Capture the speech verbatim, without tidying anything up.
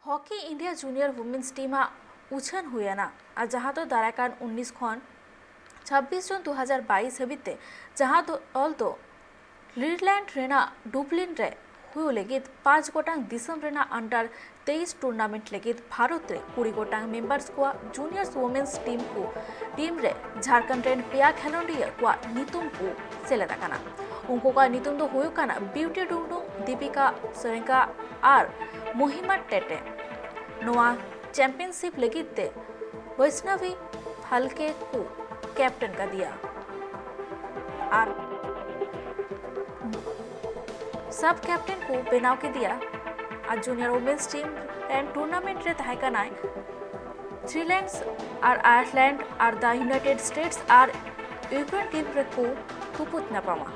Hockey India Junior Women's Team ᱟᱜ ᱩᱪᱷᱟᱹᱱ ᱦᱩᱭ ᱮᱱᱟ, ᱟᱨ ᱡᱟᱦᱟᱸ ᱫᱚ ᱫᱟᱨᱟᱭ ᱠᱟᱱ ᱩᱱᱤᱥ ᱠᱷᱚᱱ ᱪᱷᱟᱵᱵᱤᱥ ᱡᱩᱱ ᱫᱩ ᱦᱟᱡᱟᱨ ᱵᱟᱭᱤᱥ ᱦᱟᱹᱵᱤᱡ ᱛᱮ, ᱡᱟᱦᱟᱸ ᱫᱚ ᱚᱞ ᱫᱚ ᱱᱤᱫᱟᱨᱞᱮᱱᱰ ᱨᱮᱱᱟᱜ ᱰᱩᱵᱞᱤᱱ ᱨᱮ ᱦᱩᱭᱩᱜ ᱞᱟᱹᱜᱤᱫ ᱯᱟᱸᱪ ᱜᱚᱴᱟᱝ ᱫᱤᱥᱚᱢ ᱨᱮᱱᱟᱜ under ᱛᱮᱭᱤᱥ tournament ᱞᱟᱹᱜᱤᱫ ᱵᱷᱟᱨᱚᱛ ᱨᱮ ᱠᱩᱲᱤ ᱜᱚᱴᱟᱝ members ᱠᱚᱣᱟᱜ juniors women's team ᱠᱚ team ᱨᱮ ᱡᱷᱟᱲᱠᱷᱚᱸᱰ ᱨᱮᱱ ᱯᱮᱭᱟ ᱠᱷᱮᱞᱳᱰᱤᱭᱟᱹ ᱠᱚᱣᱟᱜ ᱧᱩᱛᱩᱢ ᱠᱚ ᱥᱮᱞᱮᱫ ᱟᱠᱟᱱᱟ᱾ ᱩᱱᱠᱩ ᱠᱚᱣᱟᱜ ᱧᱩᱛᱩᱢ ᱫᱚ ᱦᱩᱭᱩᱜ ᱠᱟᱱᱟ ᱵᱤᱭᱩᱴᱤ ᱰᱩᱝᱰᱩᱝ, ᱫᱤᱯᱤᱠᱟ ᱥᱚᱨᱮᱝᱠᱟ ᱟᱨ ᱢᱚᱦᱤᱢᱟ ᱴᱮᱴᱮ᱾ ᱱᱚᱣᱟ championship ᱞᱟᱹᱜᱤᱫ ᱛᱮ ᱵᱳᱭᱥᱱᱚᱵᱤ ᱯᱷᱟᱞᱠᱮ ᱠᱚ captain ᱠᱟᱫᱮᱭᱟ ᱟᱨ sub captain ᱠᱚ ᱵᱮᱱᱟᱣ ᱠᱮᱫᱮᱭᱟ᱾ ᱟᱨ junior women's team ᱨᱮᱱ tournament ᱨᱮ ᱛᱟᱦᱮᱸ ᱠᱟᱱᱟᱭ ᱛᱷᱨᱤᱞᱮᱱᱰᱥ ᱟᱨ ᱟᱭᱟᱨᱞᱮᱱᱰ ᱟᱨ the United States ᱟᱨ ᱤᱭᱩᱠᱨᱮᱱ team ᱨᱮᱠᱚ ᱛᱩᱯᱩᱫ ᱧᱟᱯᱟᱢᱟ᱾